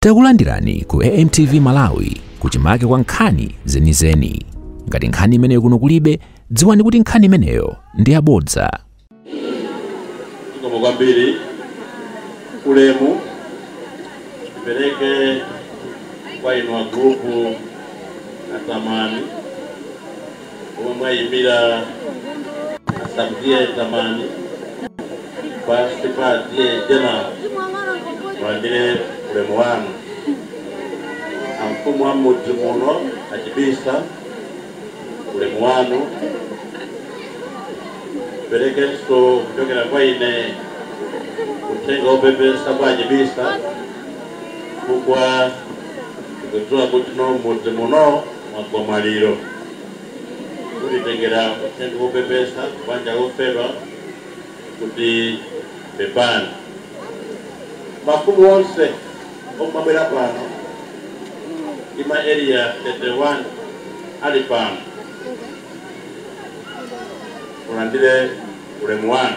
Takulandirani ku AMTV Malawi kuchimake kwa nkhani zenizeni. Ngati nkhani imeneyo kuno kulibe, dziwani kuti nkhani imeneyo ndi yabodza. Zikomo kwambiri. Ulemu tipereke kwa inu a group atamani omwe mwayimira asamtie tamani pasi pa T/A General, mulandire ulemu wanu. Amfumu wa mudzi muno achibisa, ulemu wanu. Perekenso kuchokera kwa ine uthenga wopepesa kwa achibisa, chifukwa tikudziwa kuti no mudzi muno mwagwa maliro. Kutitengera uthenga wopepesa kubanja lofedwa kuti pepani. Mafumu onse omwe abwera pano ndi ma area 31 ali pano, mulandire ulemu wanu.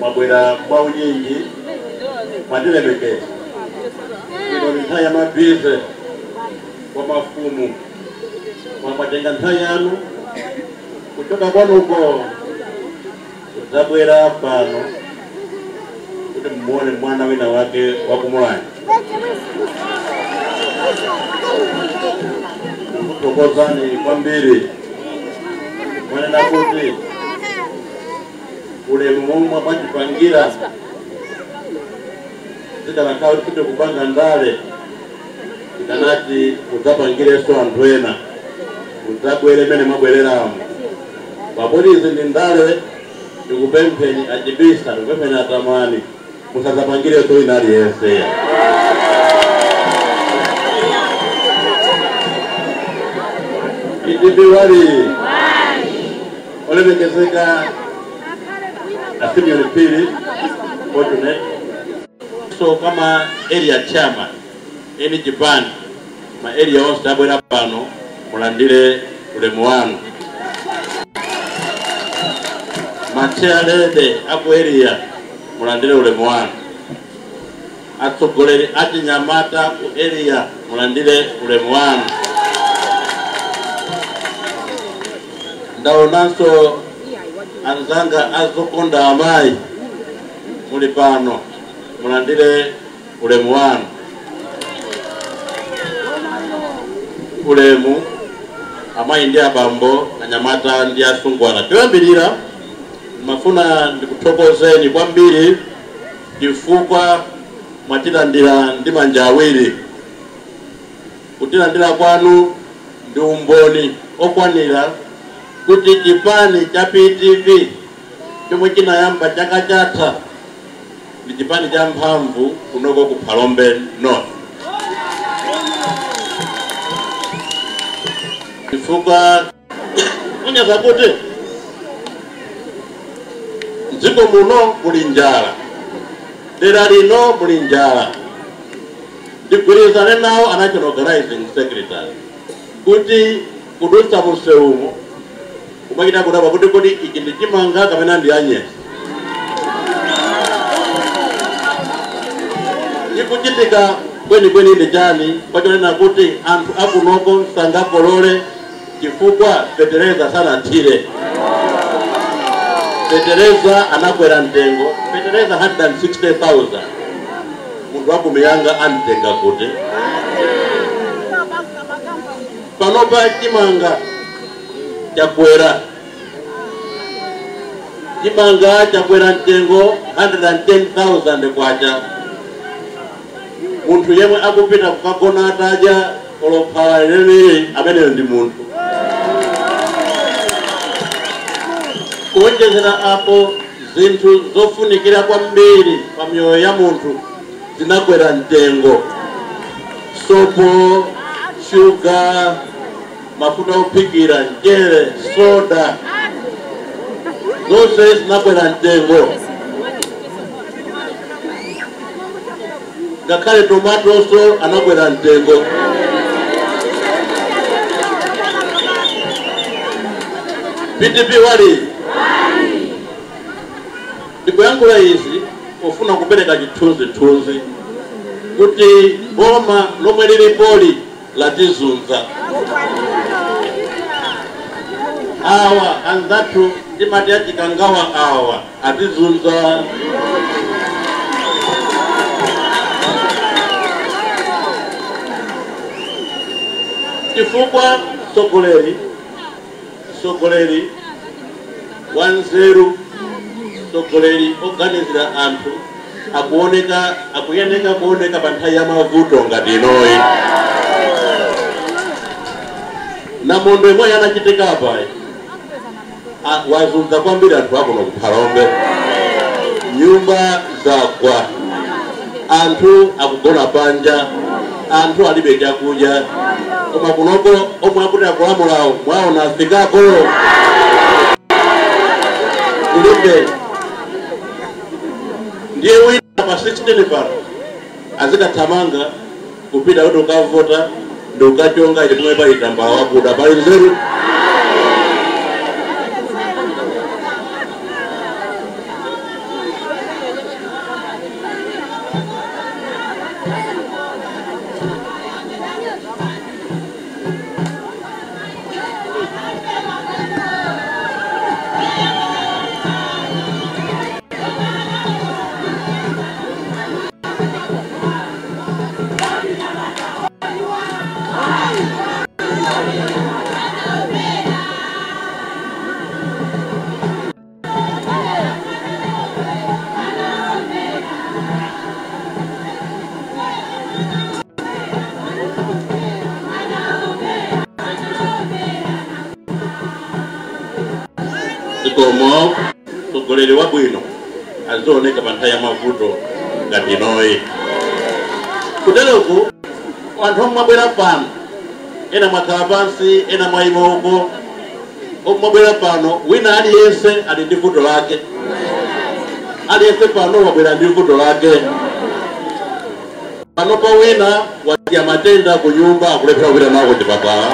Mwabwera mwaunyinji, mwatilemekeza. Ino ni nthawi ya ma busy kwa mafumu, mwatenga nthawi yanu kuchoka kwanuko kudzabwera pano kuti mmuone mwana wina wake wakumulani. Kuthokozani kwambiri, mwanena kuti ulemu momwe mwatipangira zikanakhala kuti kupanga ndale tikanati mudzapangirenso anthu ena mudzabwere mene mwabwereramo. Pakuti izi ndi ndale, ndikupempheni achibisa, ndikupempheni atamani, musadzapangirenso wina aliyense. PTP wali olemekezeka Simeon Phiri fortunate. So kama area chairman eni chipani ma area onse abwera pano, mulandire ulemu wanu. Ma chairlady aku area, mulandire ulemu wanu. Atsogoleri achinyamata ku area, mulandire ulemu wanu. Ndaonanso anzanga azokonda amayi muli pano, mulandire ulemu wanu. Ulemu amayi ndi abambo, anyamata ndi asungwana. Choyambirira mafuna ndikuthokozeni kwambiri chifukwa mwatilandira ndi manja awiri. Kutilandira kwanu ndi umboni okwanira kuti chipani cha PTP chomwe chinayamba chaka chatha ndi chipani cha mphamvu kunoko ku Phalombe North. Chifukwa kunyaza kuti mdziko muno muli njala, dera lino muli njala. Ndigwirizane nawo a National Organizing Secretary kuti kudutsa msewumo kumachita kudabwa kuti kodi ichi ndi chimanga kapena ndi anyesi. Chikuchitika kwenikweni ndi chani pachonena kuti anthu akunoko sangakolole chifukwa fetereza sanathire. Fetereza anakwera mtengo, fetereza 160,000. Munthu wakumiyanga amtenga kuti panopa chimanga chakwera, chimanga chakwera mtengo 110,000 kwacha. Munthu yemwe akupita kukagona atadya olophala lemere, ameneyo ndi munthu. Kuonjezera apo, zinthu zofunikira kwambiri pa miyoyo ya munthu zinakwera mtengo: sopo, shuga, mafuta ophikira, mchere, soda, zonse zinakwera mtengo. Ngakhale tomatonso anakwera mtengo. PTP wali. Ndikuyankhula izi pofuna kupereka chithunzithunzi kuti boma lomwe lilipoli latizunza. Awa anzathu timati achikangawa awa atizunza. Chifukwa mtsogoleri wanzeru, mtsogoleri oganizira anthu akuyeneka kuoneka pa nthawi ya mavuto ngati inoyi. Namondo imwe yanachitika apa wazunza kwambiri anthu akuno kuphalombe. Nyumba zagwa, anthu akugona panja, anthu alibe chakudya. Koma kunoko omwe akuti akulamulawo mwaona afikako kulibe. Ndiye wina pa 16 pano azikathamanga kupita kuti ukavota ndi ukachonga ili pomwe pali tambala wakuda pali nzeru. Komo mtsogoleri wabwino azioneka pa nthawi ya mavuto ngati inoyi. Kuteroku anthu omwe mwabwera pano, ena mwakhala pansi, ena mwayima uko, omwe mwabwera pano wina aliyense ali ndi vuto lake. Aliyense pano wabwera ndi vuto lake. Pano pa wina wasiya matenda ku nyumba akulephera kupita nawo kuchipatala.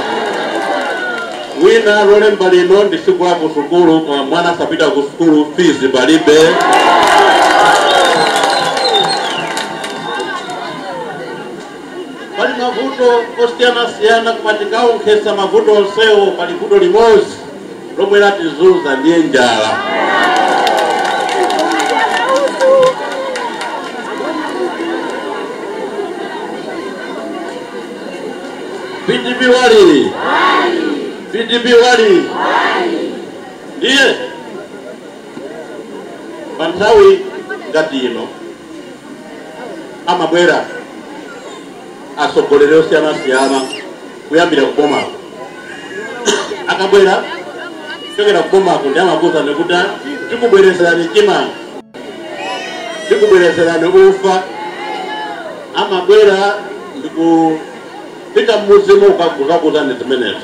Wina lolemba lino ndi tsiku la kusukulu, koma mwana asapita ku sukulu, fees palibe. Pali mavuto osiyanasiyana, koma tikaonkhesa mavuto onsewo pali vuto limodzi lomwe latizunza ndiye njala. PDP wali, PDP wali, ndiye pa nthawi ngati ino amabwera atsogoleri osiyanasiyana kuyambira kubomako. Akabwera kuchokera kubomako ndi amakuza ndikuti tikubwerezerani chimanga, tikubwerezerani ufa. Amabwera ndikufika mmuzimu ukakuza zimenezo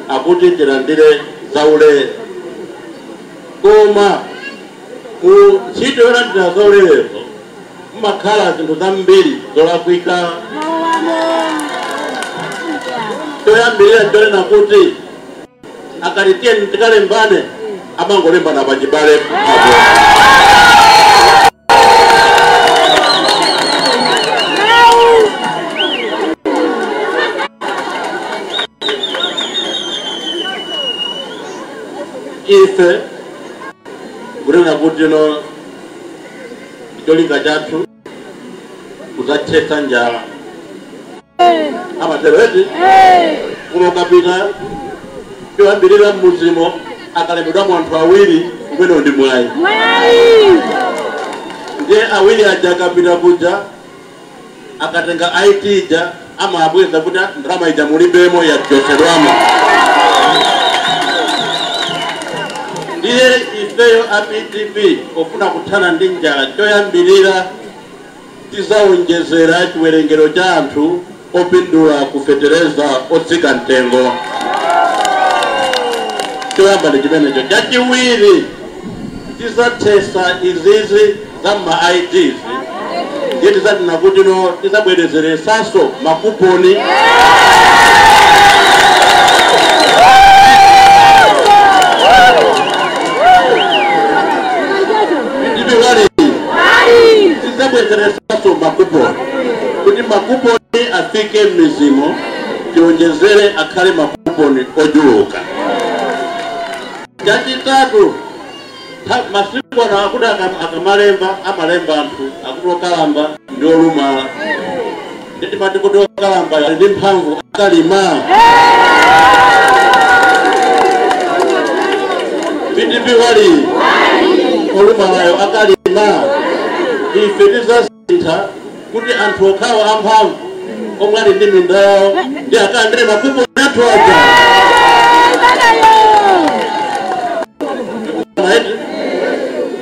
akuti tilandire zaulere. Koma ku ntchito yolandira zaulerezo mmakhala zinthu zambiri zolakwika. Choyambirira chonena kuti akati tiyeni tikalembane, amangolembana pachibale. Ife kunena kuti no cholinga chathu kuzathetsa njala. Amatero eti kuno ukapita choyambirira mmuzimo akalembedwamo anthu awiri, umene ndi mwayi. Ndiye awiri aja akapita kuja akatenga IT ija amabweza kuti ndalama ija mulibemo yachosedwamo. Ndiye ifeyo a PDP pofuna kuthana ndi njala choyambirira tizawonjezera chiwerengero cha anthu opindula kufetereza otsika mtengo. Choyamba ndi chimenecho. Chachiwiri tizathesa izizi za ma IDs. Ndiye tizatina kuti no tizabwerezeresanso makuponi. akhale makuponi ochuluka. Chachitatu, masiku ano akuti akamalemba amalemba anthu akuti okalamba ndi olumala. Nditimati kuti okalamba ali ndi mphamvu akalima. PDP wali olumalayo akalima. Ife tizasintha kuti anthu okhawa amphamvu omwe ali ndi minda yawo ndi akalandire makuponi athu aja.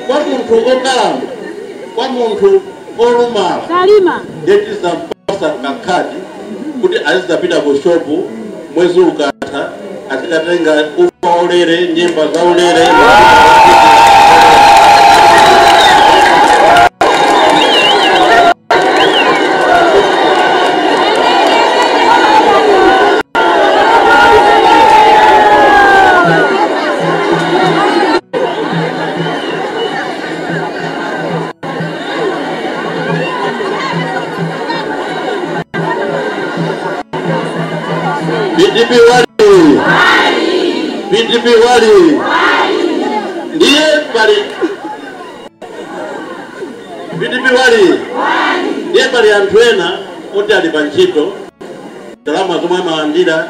Kwa munthu okalamba, kwa munthu olumala, ndetizampasa kakhadi kuti azizapita ku shopu mwezi ukatha azikatenga ufa ulere, nyemba za ulere. PDP wali, PDP wali, ndiye pali PDP wali, ndiye pali anthu ena oti ali pa ntchito ndalama zomwe amalandira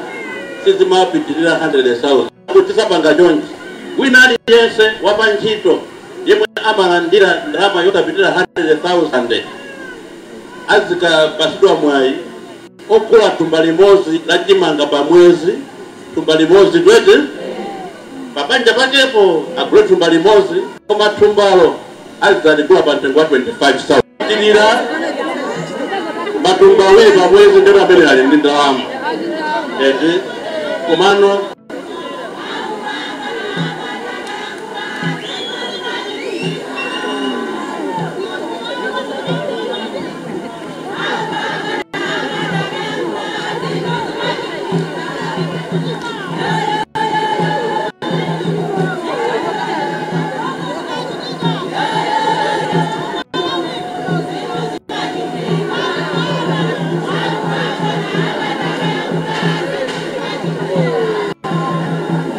sizimapitirira 100,000. Tisapanga chonchi, wina aliyense wapa ntchito yemwe amalandira ndalama yosapitirira 100,000 azikapasidwa mwayi okula thumba limodzi la chimanga pa mwezi, thumba limodzi twete pabanja pakepo agule thumba limodzi, koma thumbalo azizaligula pa mtengo wa 25,000. Tilira matumba awiri pa mwezi ndero amene ali ndi ndalama eti komano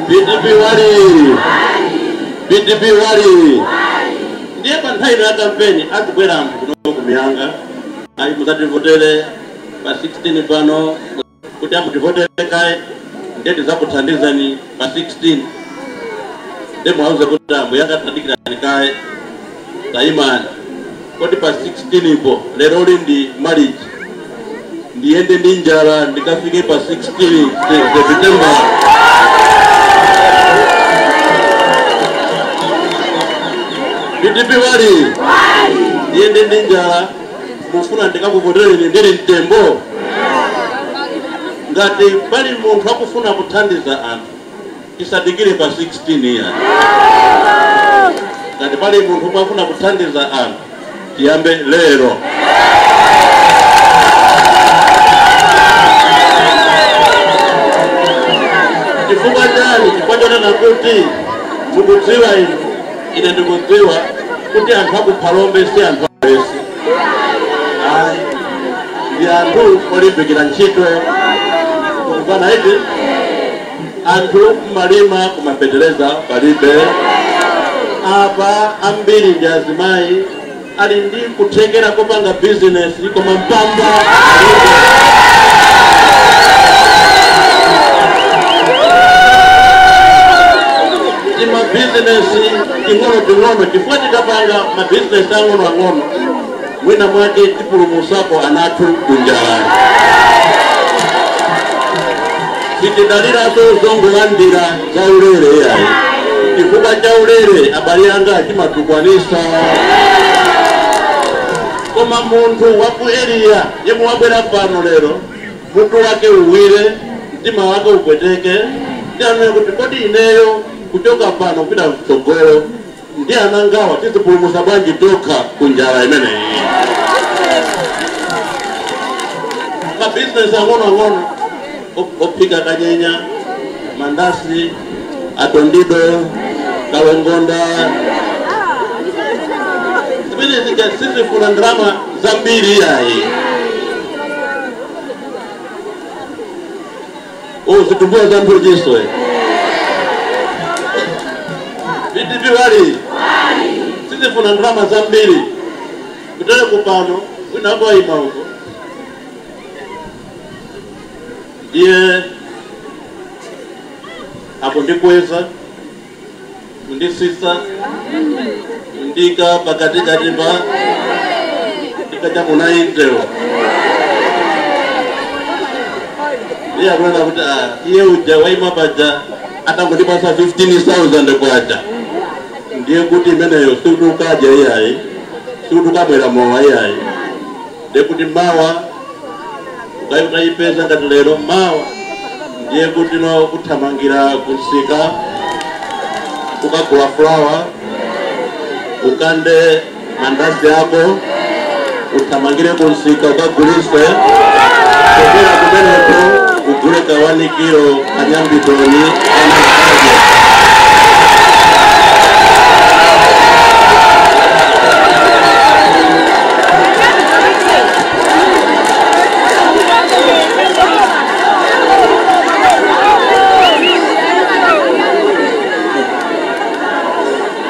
PDP wali, PDP wali. Ndiye pa nthawi ya kampeni akubwera anthu kuno kumiyanga ayi musativotere pa 16 pano kuti amutivotere kaye ndiye tidzakuthandizani pa 16. Ndiye mwauze kuti ambuyanga tadikirani kaye tayimani kodi pa 16 ipo lero ndi marriage ndiyende ndi njala ndikafike pa 16 September. PDP wali, ndiyende ndi njala mufuna ndikakuvotereni ndili mtembo. Ngati pali munthu akufuna kuthandiza anthu tisadikire pa 16 ya. Ngati pali munthu akufuna kuthandiza anthu tiyambe lero. Chifukwa chani? Chifukwa chonena kuti mukudziwa inu, ine ndikudziwa kuti anthu akuphalombe si anthu alesi. Ayi, ndi anthu olimbikira ntchito. Kukana iti anthu mmalima kumapetereza palibe. Apa ambiri ndi azimayi ali ndi kuthekera kopanga bizinesi koma mpamba alibe. Mabizinesi ting'ono-ting'ono chifukwa tikapanga mabizinesi ang'ono-ang'ono mwina mwake tipulumusapo anathu kunjala. Sitidaliraso zongolandira zaulere yayi, chifukwa chaulere abale anga chimatukwanisa. Koma munthu waku area yemwe wabwera pano lero mutu wake uwire, mtima wake upweteke, ndi anene kuti kodi ineyo kuchoka pano kupita mtsogolo ndi anangawa tizipulumusa bwanji tokha kunjala imeneyi. Mabizinesi ang'onoang'ono ophika kanyenya, mandasi, atondido, kalongonda, zimene zija sizifuna ndalama zambiri yayi. Zitumbuwa za mphuchiso. PDP wali sitifuna ndalama zambiri kutele kupano wina ayima uko ndiye akundikweza kundisisa kundika pakatikati pa ndikacha munaintewo ndiye akunena kuti iye uja waima paja atangondipasa 15,000 kwacha ndiye kuti imeneyo sikuti ukadya iyayi sikuti ukabwera mowa iyayi ndiye kuti mawa ukayipeza ngati lero mawa ndiye kuti no kuthamangira kusika ukagula fulawa ukande mandasi ako uthamangire kunsika ukagulise kupera kumeneko ugule kawanikiro kanyambitoni anakaje.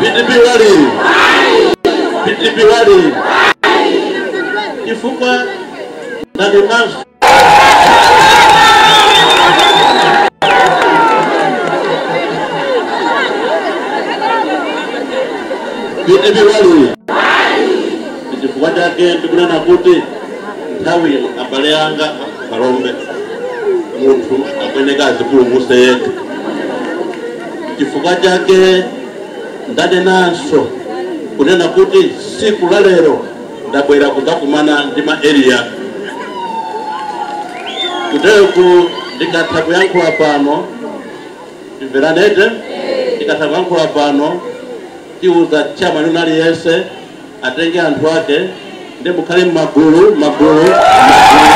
PDP wali PDP wali chifukwa ndalimaso PDP wali chifukwa chake ndikunena kuti nthawi ino abale anga palombe munthu akweneka azipulumuse yekha chifukwa chake ndadenanso kunena kuti siku la lero ndabwera kudzakumana ndi ma area kuteku ndikatha kuyankhula pano timveranete ndikatha kuyankhula pano tiuza chairman wina aliyense atenge anthu ake ndi mukhale m'magulu magulu magulu.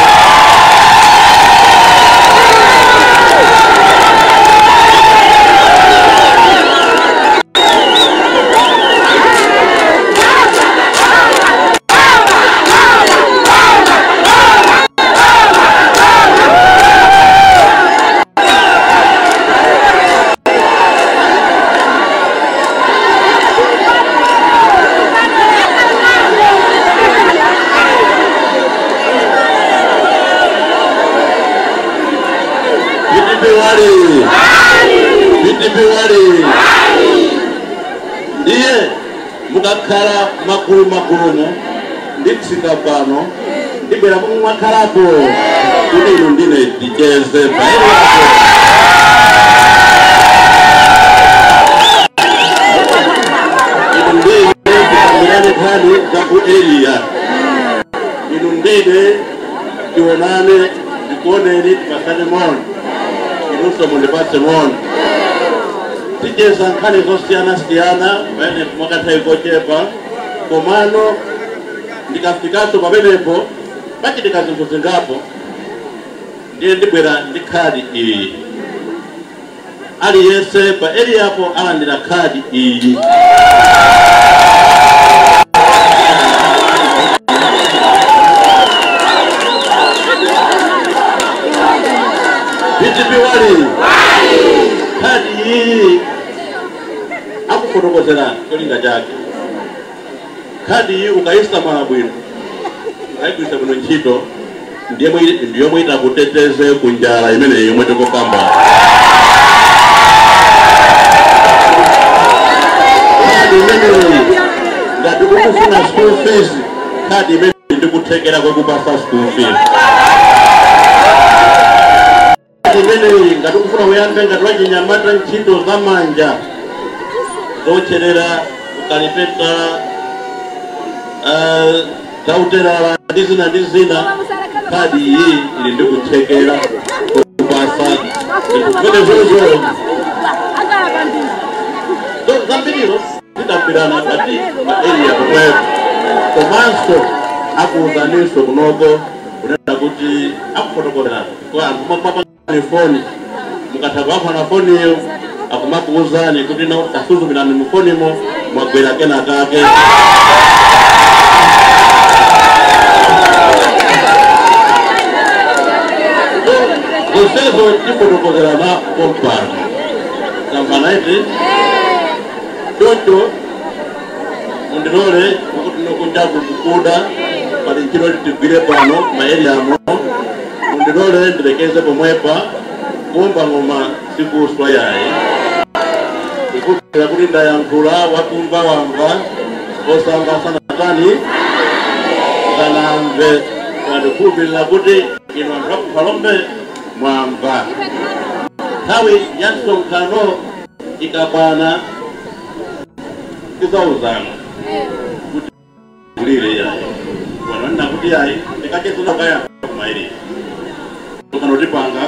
PDP wali ndiye mukakhala magulu magulumo nditsika pano ndibwera pomwe mwakhalapo kuti inu ndine ndicheze paerapo inu ndine tikambirane nkhani za ku area inu ndine tionane ndikuoneni tipasane moni inunso mundipatse moni ticheza nkhani zosiyana-siyana pamene mwakathawi kochepa komano ndikafikaso pamenepo pachitika zinthu zingapo ndiye ndibwera ndi khadi iyi aliyense pa eriyapo alandira khadi iyi. PDP wali khadi iyi akufotokozera cholinga chake. Khadi iyi ukayisamala bwino ukayigwiritsa bwino ntchito ndiyomwe itakuteteze kunjala imeneyi yomwe tikukamba. Khadi imeneyi ngati ukufuna school fees khadi imeneyi ndikuthekera kwekupasa school fees. Khadi imeneyi ngati ukufuna kuyambe ngati wachinyamata ntchito za manja zocherera ukalipeta zauterala ndi zina ndi zina khadi iyi ili ndikuthekera kupasa zimene zozo zambiriro zidambirana kati ma area pomwepo komanso akuuzaninso kunoko kunena kuti akufotokozera kwa anthu mapapani foni mukatha kuyankhula foniyo akumakuuzani kuti no tasuzumirani mufonimo mwagwera kenakake. Zonsezo tifotokozerana pompano tamvanaiti. Choncho mundilole kuti nokunjaku kukuda pali ntchito tigwire pano maeriyamo. Mundilole ndilekeze pomwepa. Kuomba ng'oma sikuswa yayi. Ikupira kuti ndayankhula, wakumva wamva, osamva sanatani sanamve. Wandikhulupirira kuti inu anthu akuphalombe mwamva. Nthawi ya msonkhano ikakwana tizauzana kuti kulire yayi wananena kuti yayi ndikachezera kaya kumairi tukanotipanga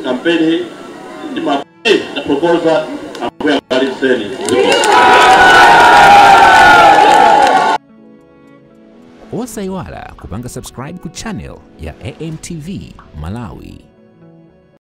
kampeni ndi ndaproposa. Ambuye akudalitseni. Osayiwala kupanga subscribe ku channel ya AMTV Malawi.